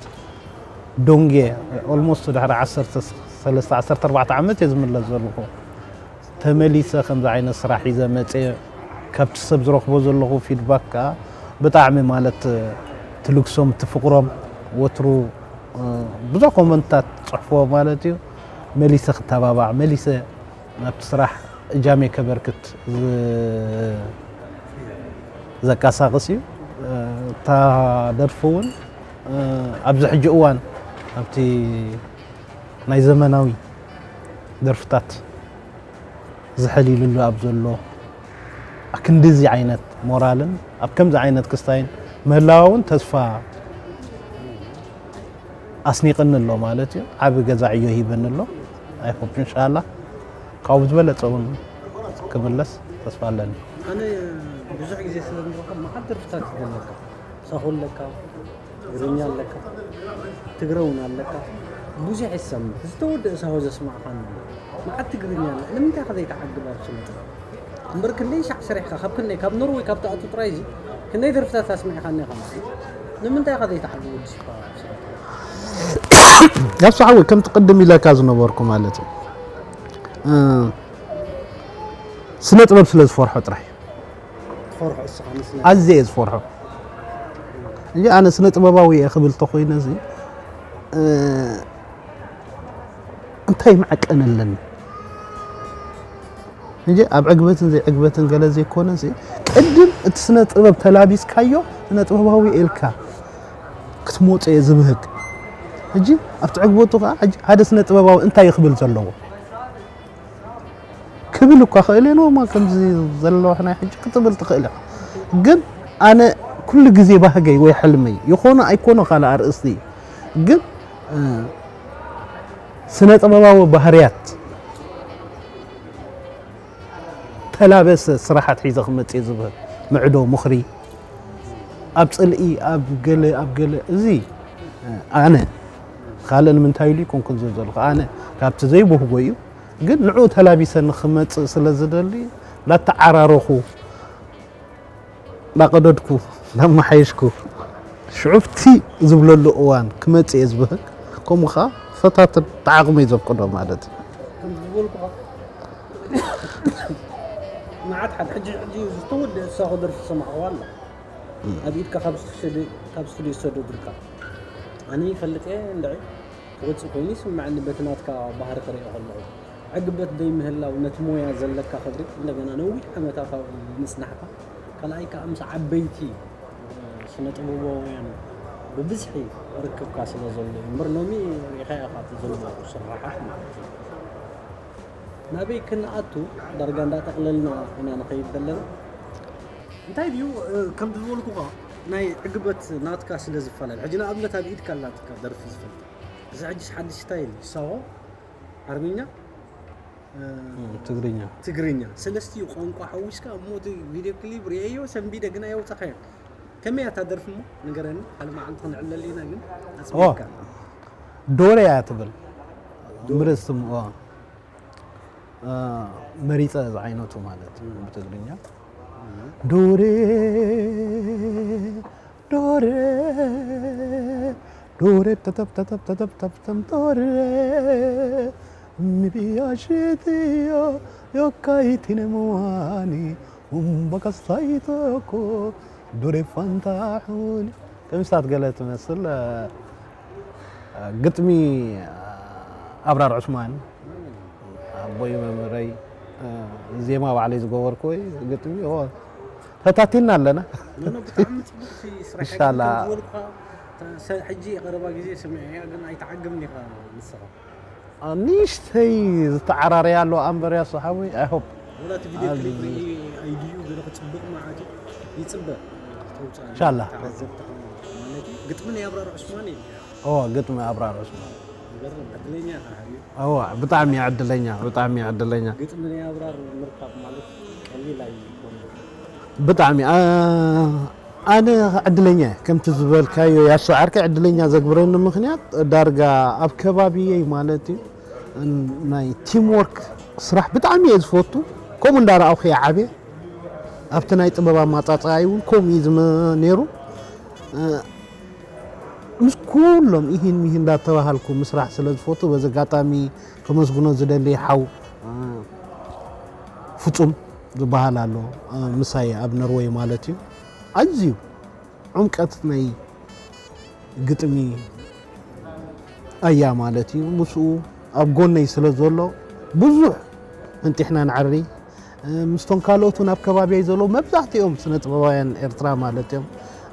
ዶንጌ፣ ኦልሞስት ድሕሪ ዓሰርተ ሰለስተ ዓሰርተ ኣርባዕተ ዓመት እየ ዝምለስ ዘለኹ። ተመሊሰ ከምዚ ዓይነት ስራሕ ሒዘ መፅየ፣ ካብቲ ሰብ ዝረኽቦ ዘለኹ ፊድባክ ከዓ ብጣዕሚ ማለት ትልግሶም፣ ትፍቅሮም፣ ወትሩ ብዙሕ ኮመንታት ፅሕፎ ማለት እዩ። መሊሰ ክተባባዕ፣ መሊሰ ናብቲ ስራሕ እጃመይ ከበርክት ዝ-፣ ዘቀሳቕስ እዩ። እታ ደርፊ እውን ኣብዚ ሕጂ እዋን ኣብቲ ናይ ዘመናዊ ደርፍታት ዝሐሊሉሉ ኣብ ዘሎ፣ ኣብ ክንድዚ ዓይነት ሞራልን ኣብ ከምዚ ዓይነት ክስታይን ምህላዋ እውን ተስፋ ኣስኒቕኒ ኣሎ ማለት እዩ። ዓቢ ገዛ ዕዮ ሂበኒ ኣሎ። I hope እንሻላ ካብኡ ዝበለጸ እውን ክምለስ ተስፋ ኣለኒ። ኣነ ብዙሕ ግዜ ስለ ንረኸብ መዓት ደርፍታት ይደለካ፣ ሳሆ ኣለካ፣ ትግርኛ ኣለካ፣ ትግረ እውን ኣለካ። ብዙሕ ይሰምዕ ዝተወደእ ሳሆ ዘስማዕኻኒ ኣሎ። መዓት ትግርኛ ኣለ። ንምንታይ ከ ዘይተዓግብ ኣብ ስነ ጥበብ? እምበር ክንደይ ሻዕ ሰሪሕካ፣ ካብ ክንደይ፣ ካብ ኖርወይ ካብ ትኣቱ ጥራይ እዚ ክንደይ ደርፍታት ኣስሚዕኻኒ ኢኻ ማለት እዩ። ንምንታይ ኢኻ ዘይተዓግብ ወዲ ሽፋ ኣብ ስነ ጥበብ? ያሱ ሓወይ፣ ከምቲ ቅድም ኢለካ ዝነበርኩ ማለት እዩ። እ፣ ስነ ጥበብ ስለ ዝፈርሖ ጥራይ። ትፈርሖ እስኻ ንስነ ኣዝየ እየ ዝፈርሖ። እንጂ ኣነ ስነ ጥበባዊ እየ ክብል ተኾይነ እዚ፣ እ፣ እንታይ መዐቀኒ ኣለኒ? እንጂ ኣብ ዕግበትን ዘይዕግበትን ገለ ዘይኮነ እዚ፣ ቅድም እቲ ስነ ጥበብ ተላቢስካዮ ስነ ጥበባዊ ኢልካ ክትመጾ እየ ዝብህግ። ሕጂ ኣብቲ ዕግበቱ ከኣ ሕጂ ሓደ ስነ ጥበባዊ እንታይ እዩ ክብል ዘለዎ? ክብል እኳ ክእል እየ፣ ኖርማል ከምዚ ዘለዋ ናይ ሕጂ ክትብል ትኽእል ኢኻ። ግን ኣነ ኩሉ ግዜ ባህገይ ወይ ሕልመይ፣ ይኾኖ ኣይኮኖ ካልእ ኣርእስቲ እዩ። ግን፣ እ፣ ስነ ጥበባዊ ባህርያት ተላበሰ ስራሓት ሒዘ ክመጽእ እየ ዝብህግ። ምዕዶ፣ ምኽሪ፣ ኣብ ጽልኢ፣ ኣብ ገለ፣ ኣብ ገለ፣ እዚ፣ እ፣ ኣነ ካልእ ንምንታይ ኢሉ ይኮንኩን ዝብል ዘለኹ። ኣነ ካብቲ ዘይብህጎ እዩ። ግን ንዕኡ ተላቢሰ ንኽመጽእ ስለ ዝደሊ፣ እንዳተዓራረኹ፣ እንዳቐደድኩ፣ እንዳመሓየሽኩ፣ ሽዑ ኣብቲ ዝብለሉ እዋን ክመጽእ እየ ዝብህግ። ከምኡ ኸኣ ፈታትን ተዓቕመይ ዘፍቅዶ ማለት እዩ። ከምቲ ዝበልኩኻ፣ መዓት ሓደ ሕጂ፣ ሕጂ ዝተወደአ ዝሳኾ ደርፊ ዝሰማዕኽዋ ኣላ። ኣብ ኢድካ ካብ ስትዲ-፣ ካብ ስቱድዮ ዝሰደዱልካ። ኣነ ይፈልጥ እየ እንድዒ፣ ክወጽእ ኮይኑ ይስምዓኒ በቲ ናትካ ባህሪ ክርእዮ ከለኹ። ዕግበት ዘይምህላው ነቲ ሞያ ዘለካ ክብሪ እንደገና ነዊሕ ዓመታት ኣብኡ ምጽናሕካ፣ ካልኣይ ከኣ ምስ ዓበይቲ ስነ ጥበባውያን ብብዝሒ ርክብካ ስለ ዘሎ እዩ እምበር ሎሚ ርኢኻዮ ኢኻ እቲ ዘሎ ስርሓት ማለት እዩ። ናበይ ክንኣቱ ዳርጋ እንዳጠቕለልና ኢና ንኸይድ ዘለና። እንታይ ድዩ፣ እ፣ ከምቲ ዝበልኩኻ ናይ ዕግበት ናትካ ስለ ዝፈላለ፣ ሕጂ ንኣብነት ኣብ ኢድካ ኣላትካ ደርፊ ዝፈልጥ፣ እዚ ሕጂስ ሓድሽ ስታይል ይሳሆ ዓርብኛ፣ እ፣ እም፣ ትግርኛ። ትግርኛ። ሰለስቲኡ ቋንቋ ሓዊስካ እሞ እቲ ቪድዮ ክሊፕ ርእየዮ ሰንቢደ ግን ኣየውጻኻዮን። ከመይ እያ እታ ደርፊ እሞ ንገረኒ፣ ሓደ መዓልቲ ክንዕለል ኢና ግን ኦ፣ ኣጽቢብካ። ዶረ እያ ትብል። ዶረ። ምርስትም፣ ኦ። እ፣ መሪጸ ዝዓይነቱ ማለት እም። ብትግርኛ። እም። ዶሬ፣ ዶሬ፣ ዶሬ፣ ተተብ፣ ተተብ፣ ተተብ፣ ተብ፣ ተም፣ ዶሬ፣ ሚቢያሽትዮ፣ ዮካይቲነ መዋኒ፣ ኡምበከስታይቶኮ፣ ዶሬ ፋንታሑኒ። ከምስታት ገለ ትመስል፣ እ፣ ግጥሚ ኣብራር ዑስማን፣ ኣቦይ መምህረይ፣ ዜማ ባዕለይ ዝገበርኩ ወይ ግጥሚ፣ ኦ፣ ፈታቲና ኣለና። ኖ፣ ኖ፣ ብጣዕሚ ጽቡቕ እቲ ስራሕ ኢንሻላ። ከም ዝበልኩኻ፣ ተ-፣ ሰ-፣ ሕጂ ቀረባ ግዜ ስምዐያ፣ ግን ኣይትዓግብን ኢኻ ንስኻ። ኣ፣ ንእሽተይ ዝተዓራረያ ኣሎ ኣንበር ያሱ ሓወይ፣ I hope። ወላ እቲ ቪድዮ ኣብ ክሊፕ ርኢ፣ ኣይድዩ ገለ ክጽብቕ መዓት እዩ። ይጽበ። ተውጻእ ኢንሻላ። ተዓዘብቲ ማለት እዩ። ግጥሚ ናይ ኣብራር ዑስማን እዩ። ኦ፣ ግጥሚ ኣብራር ዑስማን። ይገርም፣ ዕድለኛ ኢኻ ሓዩ። እዋ፣ ብጣዕሚ ዕድለኛ፣ ብጣዕሚ ዕድለኛ። ግጥሚ ናይ ኣብራር ምርካብ ማለት ቀሊል ኣይኮነን። ብጣዕሚ፣ ኣ-፣ ኣነ ዕድለኛ እየ፣ ከምቲ ዝበልካዮ ያሱ ዓርከይ ዕድለኛ ዘግብረኒ ምኽንያት ዳርጋ ኣብ ከባቢየይ ማለት እዩ፣ ን-፣ ናይ ቲም ወርክ ስራሕ ብጣዕሚ እየ ዝፈቱ። ከምኡ እንዳረኣኹ እየ ዓብየ። ኣብቲ ናይ ጥበብ ኣማጻጽኣይ እውን ከምኡ እዩ ዝመ-፣ ነይሩ። እ፣ ምስ ኩሎም ኢሂን ሚሂን እንዳተባሃልኩ ምስራሕ ስለ ዝፈቱ፣ በዚ ኣጋጣሚ ከመስግኖ ዝደሊ ሓው፣ እ፣ ፍጹም ዝበሃል ኣሎ፣ እ፣ ምሳይ ኣብ ኖርወይ ማለት እዩ። ኣዝዩ ዕምቀት ናይ ግጥሚ ኣያ ማለት እዩ። ምስኡ ኣብ ጎነይ ስለ ዘሎ ብዙሕ ፈንጢሕና ንዓሪ። ምስቶም ካልኦት እውን ኣብ ከባቢየይ ዘለዉ መብዛሕትኦም ስነ ጥበባውያን ኤርትራ ማለት እዮም።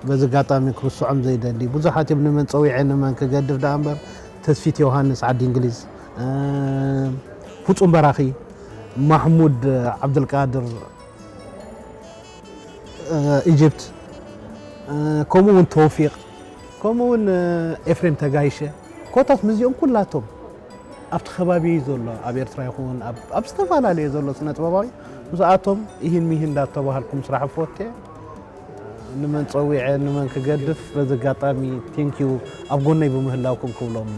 በዚ ኣጋጣሚ ክርስዖም ዘይደሊ ብዙሓት እዮም። ንመን ጸዊዐ ንመን ክገድፍ ደኣ እምበር፣ ተስፊት ዮሃንስ ዓዲ እንግሊዝ፣ እ፣ ፍጹም በራኺ፣ ማሕሙድ ዓብደልቃድር፣ እ፣ ኢጅፕት፣ እ፣ ከምኡ እውን ተውፊቕ፣ ከምኡ እውን፣ እ፣ ኤፍሬም ተጋይሸ፣ ኮታት ምስዚኦም ኩላቶም ኣብቲ ከባቢ ዘሎ፣ ኣብ ኤርትራ ይኹን ኣብ፣ ኣብ ዝተፈላለየ ዘሎ ስነ ጥበባዊ፣ ምስኣቶም ይህን ሚህን እንዳተባሃልኩም ስራሕ ፈትየ፣ ንመን ጸዊዐ፣ ንመን ክገድፍ፣ በዚ ኣጋጣሚ ቴንኪዩ ኣብ ጎነይ ብምህላውኩም ክብሎም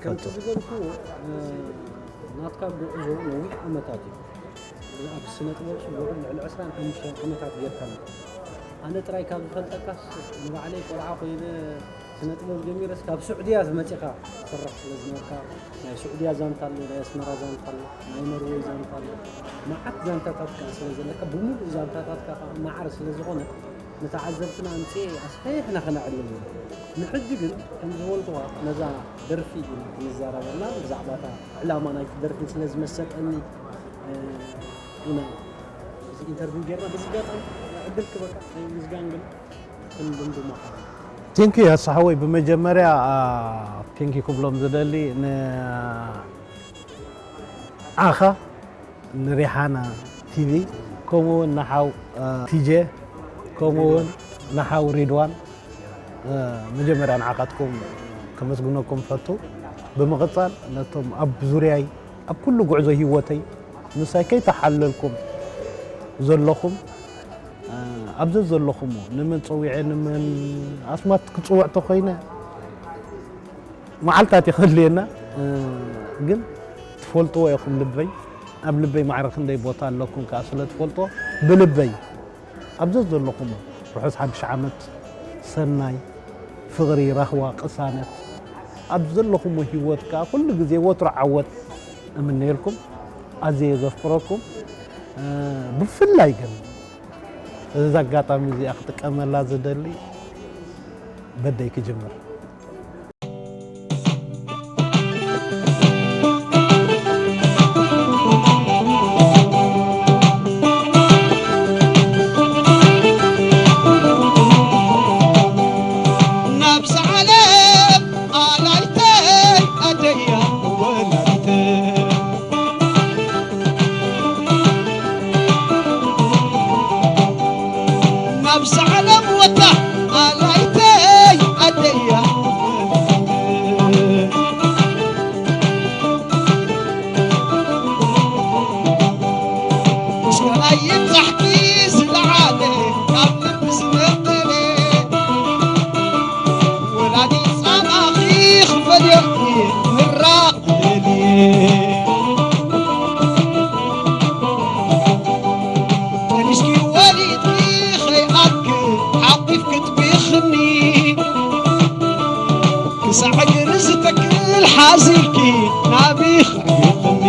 ከምቲ እፈቱ። ዝበልኩዎ፣ እ፣ ናትካ ጉዕዞ ነዊሕ ዓመታት እዩ። ኣብ ስነ ጥበብ ሽግሩ ልዕሊ ዕስራን ሓሙሽተን ዓመታት ጌርካ ኣለኻ። ኣነ ጥራይ ካብ ዝፈልጠካስ ንባዕለይ ቆልዓ ኮይነ ስነ ጥበብ ጀሚረስ ካብ ስዑድያ ዝመጺኻ ትሰርሕ ስለ ዝነበርካ፣ ናይ ስዑድያ ዛንታ ኣሎ፣ ናይ ኣስመራ ዛንታ ኣሎ፣ ናይ ኖርወይ ዛንታ ኣሎ። መዓት ዛንታታት ከኣ ስለ ዘለካ፣ ብምሉእ ዛንታታትካ ከኣ መዓር ስለ ዝኾነ፣ ንተዓዘብትና ኣምጽኤ ኣስፊሕና ከነዕልል ኢና። ንሕጂ ግን ከም ዝበልኩኻ ነዛ ደርፊ ኢና ክንዛረበላ፣ ብዛዕባ እታ ዕላማ ናይቲ ደርፊ ስለ ዝመሰጠኒ፣ እ፣ ኢና እዚ ኢንተርቪው ጌርና። በዚ ኣጋጣሚ ዕድል ክበካ ናይ ምስጋን ግን ክንድምድሞ ከኣ። ቴንኪዩ ያሳሓወይ፣ ብመጀመርያ፣ አ፣ ቴንኪዩ ክብሎም ዝደሊ ንዓኻ፣ ንሪሓና ቲቪ፣ ከምኡ እውን ንሓው፣ አ፣ ቲጄ፣ ከምኡ እውን ንሓው ሪድዋን፣ አ፣ መጀመርያ ንዓኻትኩም ከመስግነኩም ፈቱ። ብምቕጻል ነቶም ኣብ ዙርያይ፣ ኣብ ኩሉ ጉዕዞ ህይወተይ ምሳይ ከይተሓለልኩም ዘለኹም፣ አ፣ ኣብ ዘዘለኹሞ፣ ንመን ጸዊዐ፣ ንመን ኣስማት ክጽውዕ ተኾይነ፣ መዓልታት ይኸልየና፣ እ፣ ግን ትፈልጥዎ ኢኹም ልበይ። ኣብ ልበይ ማዕረ ክንደይ ቦታ ኣለኩም ከኣ ስለ ትፈልጦ፣ ብልበይ ኣብ ዘዘለኹሞ ርሑስ ሓድሽ ዓመት፣ ሰናይ፣ ፍቕሪ፣ ራህዋ፣ ቅሳነት፣ ኣብ ዘለኹሞ ህይወት ከኣ ኩሉ ግዜ ወትሩ ዓወት እምነየልኩም። ኣዝየ ዘፍቅረኩም። እ፣ ብፍላይ ግን እዚ ኣጋጣሚ እዚኣ ክጥቀመላ ዝደሊ፣ በደይ ክጅምር። ናብዛ ዓለም ኣላይተይ ኣደያ ወላዲተይ። ናብዛ ዓለም ወታ ኣላይተይ ኣደያ። ምስጋና ይብዛሕኪ ዝለዓለ ካብ ልቢ ዝነቀለ። ወላዲት ጻማኺ ክፈልዮኪ ምራቕ ደልየ። ጠኒስኪ ወሊድኪ ከይኣክል ሓቂፍ ክትብኽኒ። ክሳዕ እግሪ ዝተክል ሓዚልኪ ናብይ ክዕግብኽኒ።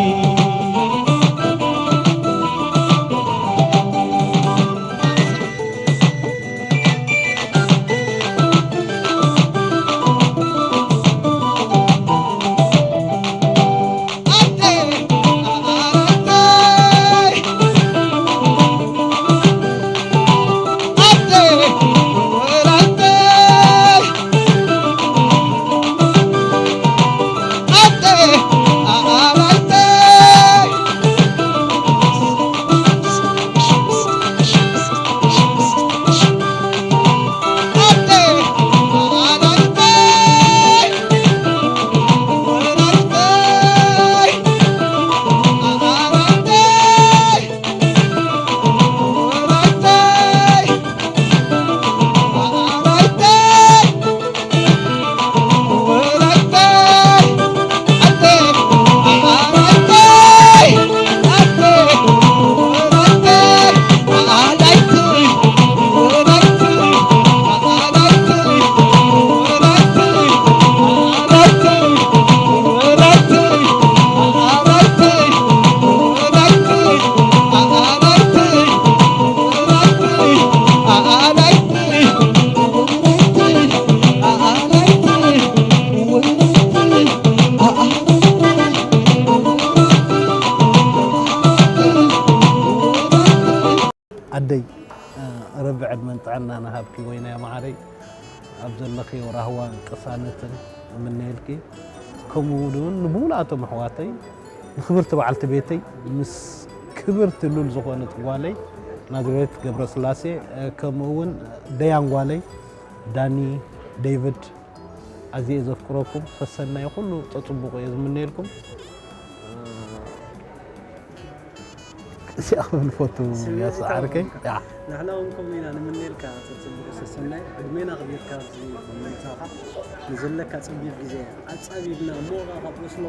ኣደይ፣ እ፣ ረቢ ዕድመን ጥዕናን ሃብኪ ወይናይ ማዓረይ። ኣብ ዘለኽዮ ራህዋን ቅሳነትን እምነየልኪ። ከምኡ እውን ንብሙሉኣቶም ኣሕዋተይ፣ ንክብርቲ በዓልቲ ቤተይ፣ ምስ ክብርቲ ሉል ዝኾነት ጓለይ ናዝሬት ገብረስላሴ፣ ከምኡ እውን ደያን ጓለይ ዳኒ፣ ዴቪድ፣ ኣዝየ ዘፍቅረኩም። ሰሰናይ ኩሉ ተጽብቑ እየ ዝምነየልኩም። እዚኣ ክብል ፈቱ። ስምዒት ያሰዓርከይ። ይታወቅ። ያ። ንሕና እውን ከምኡ ኢና ንምነየልካ። ተጽብቑ ሰሰናይ፣ ዕድሜና ኣኽቢርካ ኣብዚ ምምጻኻ፣ ንዘለካ ጸቢብ ግዜ ኣጻቢብና እሞ፣ ካብ ኦስሎ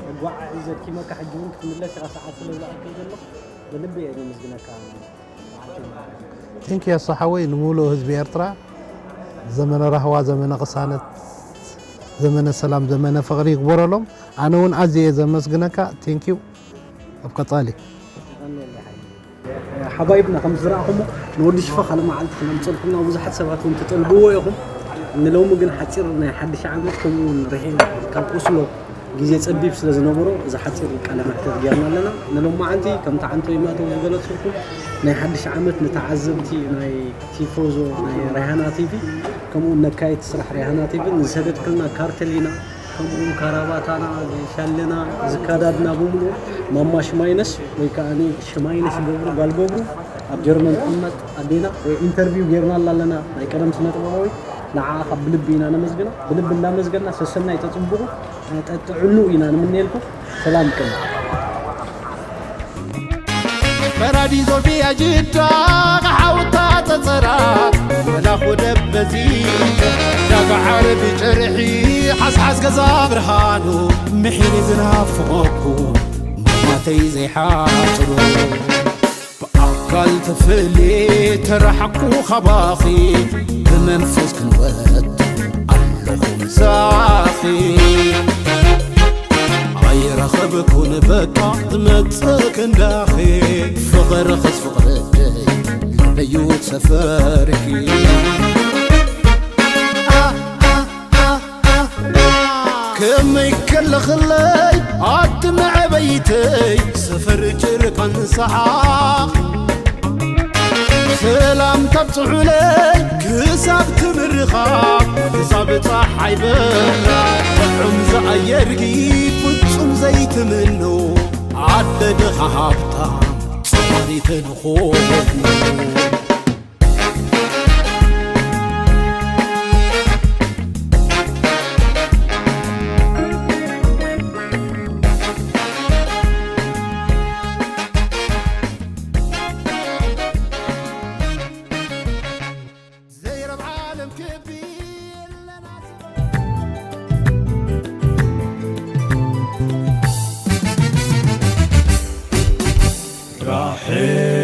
መጓዓዒ ዘድኪመካ፣ ሕጂ እውን ክትምለስ ኢኻ፣ ሰዓት ስለ ዝለኣከ ዘሎ፣ ብልቢ እየ ዘመስግነካ። ቴንኪ ያሳ ሓወይ፣ ንምሉእ ህዝቢ ኤርትራ ዘመነ ራህዋ፣ ዘመነ ቅሳነት፣ ዘመነ ሰላም፣ ዘመነ ፍቕሪ ይግበረሎም። ኣነ እውን ኣዝየ እየ ዘመስግነካ። ቴንኪዩ። ኣብ ቀጻሊ። ሓባይብና፣ ከም ዝረኣኹሞ፣ ንወዲ ሽፋ ካልእ መዓልቲ ክነምጸልኩም ኢና። ብዙሓት ሰባት እውን ትጠልብዎ ኢኹም። ንሎሚ ግን ሓጺር ናይ ሓድሽ ዓመት፣ ከምኡ እውን ርሒቕ ካብ ኦስሎ ግዜ ጸቢብ ስለ ዝነበሮ፣ እዚ ሓጺር ቃለ መሕተት ጌርና ኣለና። ንሎሚ መዓልቲ፣ ከምቲ ዓንቶ ይማእተው ዝገለጽኩልኩም፣ ናይ ሓድሽ ዓመት ንተዓዘብቲ፣ ናይ ቲፎዞ፣ ናይ ራይሃና ቲቪ፣ ከምኡ እውን ነካየድቲ ስራሕ ራይሃና ቲቪ ንዝሰደድክልና ካርተሊና፣ ከምኡ እውን ካራባታና፣ ሻለና፣ ዝካዳድና ብምሉኡ፣ ማማ ሽማይነሽ ወይ ከኣ ሽማይነሽ ገብሩ፣ ጓል ገብሩ፣ ኣብ ጀርመን ትቕመጥ ኣዴና፣ ወይ ኢንተርቪው ጌርናላ ኣለና፣ ናይ ቀደም ስነ ጥበባዊት። ንዓኣ ካብ ብልቢ ኢና ነመስግና። ብልቢ እንዳመስገና፣ ሰሰናይ ተጽብቑ፣ ጠጥዕኑ ኢና ንምነየልኩም። ሰላም ቅን። ፈራዲ ዞፊያ ጅዳ፣ ሓውታ ጸጸራ፣ መላኹ ደበዚ፣ ዳጋ ዓረቢ ጨርሒ፣ ሓዝሓዝ ገዛ ብርሃኑ፣ ምሒር ዝናፍቐኩ፣ ማማተይ ዘይሓጽሩ። ብኣካል ተፈልየ ተረሓቕኩ ካባኺ፣ ብመንፈስ ክንወት ኣለኹ ምሳኺ። ኣይረኸብኩን በቃ ዝመጽእ ክንዳኺ፣ ፍቕርኽስ ፍቕረይ ልበዩ ሰፈርኪ። ከመይ ከለኽለይ ኣቲ መዕበይተይ፣ ሰፈር ጭርቃን ሰሓቕ፣ ሰላም ታብጽሑለይ ክሳብ ትብርኻ፣ ክሳብ ጸሓይ በራ፣ ጥዑም ዝኣየርኪ ፍጹም ዘይትምኖ፣ ኣደ ድኻ ሃብታም ጸዋሪተ ንኾኑ። ዘይረብ ዓለም ክቢ ኣለና። ራሕል